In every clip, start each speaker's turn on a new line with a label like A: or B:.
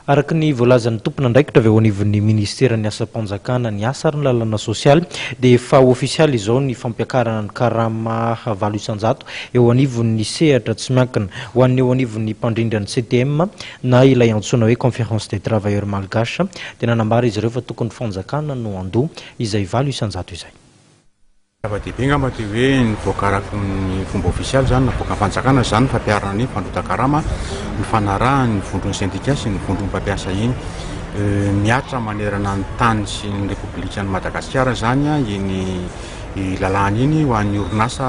A: Araka ny voalazan'ny tompon'andraikitra avy eo anivon'ny ministeran'ny asam-panjakana, ny asa ary ny lalana sosialy dia efa ofisialy izao ny fampiakarana ny karama 8% eo anivon'ny sehatra tsy miankina. Ho an'ny eo anivon'ny mpandrindra ny CTM na ilay antsoina hoe Conférence des Travailleurs Malgaches dia nanambara izy ireo fa tokony fanjakana no handoa izay 8% izay.
B: Zava-dehibe angamba dia hoe nivoaka araka ny fomba ofisialy izany, navoakan'ny fanjakana izany ny fampiharana ny fandotan-karama nifanarahan'ny vondron'ny sendika sy ny vondron'ny mpampiasa iny. Mihatra manerana ny tany sy ny Repoblikan'i Madagasikara izany iny lalàna iny ho an'ny orinasa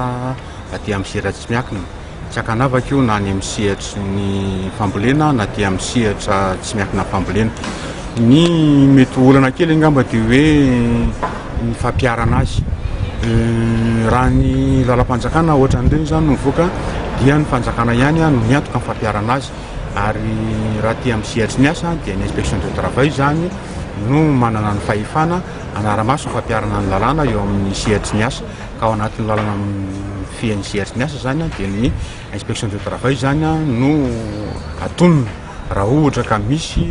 B: aty amin'ny sehatra tsy miankina. Tsy ankanavaka io na any amin'ny sehatry ny fambolena na aty amin'ny sehatra tsy miankina amin'ny fambolena. Ny mety ho olana kely angamba dia hoe ny fampiharana azy. Raha ny lalam-panjakana ohatran'ireny izany no mivoaka dia ny fanjakana ihany no miantoka ny fampiharana azy. Ary raha aty amin'ny sehatry ny asa dia ny inspection de travail izany no manana ny fahefana hanara-maso ny fampiharana ny lalàna eo amin'ny sehatry ny asa. Ka ao anatin'ny lalana mifehy ny sehatry ny asa izany dia ny inspection de travail izany no atonina raha ohatra ka misy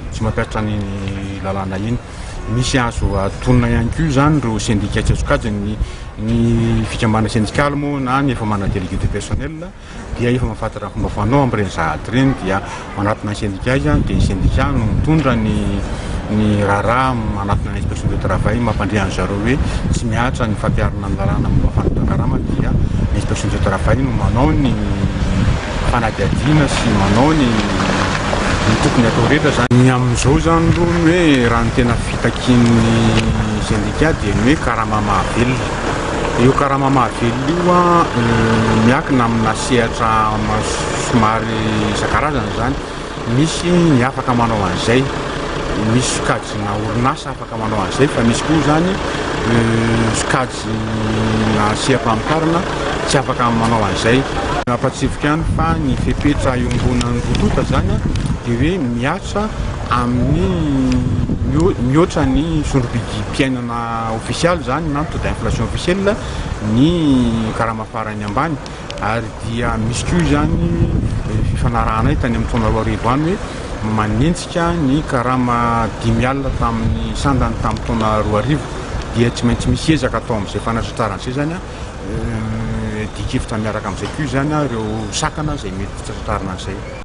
B: tsy mampihatra an'iny lalàna iny. Misy azo atonina ihany koa izany ireo sendika tsy sokajiny, ny fikambanana sendikaly moa na ny efa manana délégué de personnel. Dia efa mahafantatra ny fomba fanao amin'ireny zahady ireny dia manatona ny sendika izy dia ny sendika no mitondra ny ny raharaha manatona ny inspection de travail mampandre an zareo hoe tsy mihatra ny fampiharana ny lalàna momba fandotan-karama dia ny inspection de travail no manao ny fanadihadiana sy manao ny ny tokony atao rehetra zany. Ny amin'izao zany aloha ny hoe raha ny tena fitakian'ny sendika dia ny hoe karama mahavelona. Io karama mahavelona io miankina amina sehatra somary isan-karazany izany. Misy ny afaka manao an'izay, misy sokajina orinasa afaka manao an'izay fa misy koa izany sokajina seha-pamokarana tsy afaka manao an'izay. Ampahatsiahiviko ihany fa ny fepetra iombonan'ny roa tonta izany dia hoe mihatra amin'ny mihoatra ny sondro-bidim-piainana. Ofisialy izany na taux d'inflation officiel ny karama farany ambany ary dia misy koa izany fifanarahanay tany amin'ny taona 2000 any hoe manenjika ny karama 50 tamin'ny sandany tamin'ny taona 2000 dia tsy maintsy misy ezaka atao amin'izay fanatratrarana izay izany dikevitra miaraka amin'izay koa izany ireo sakana izay mety tsy tratrarina an'izay.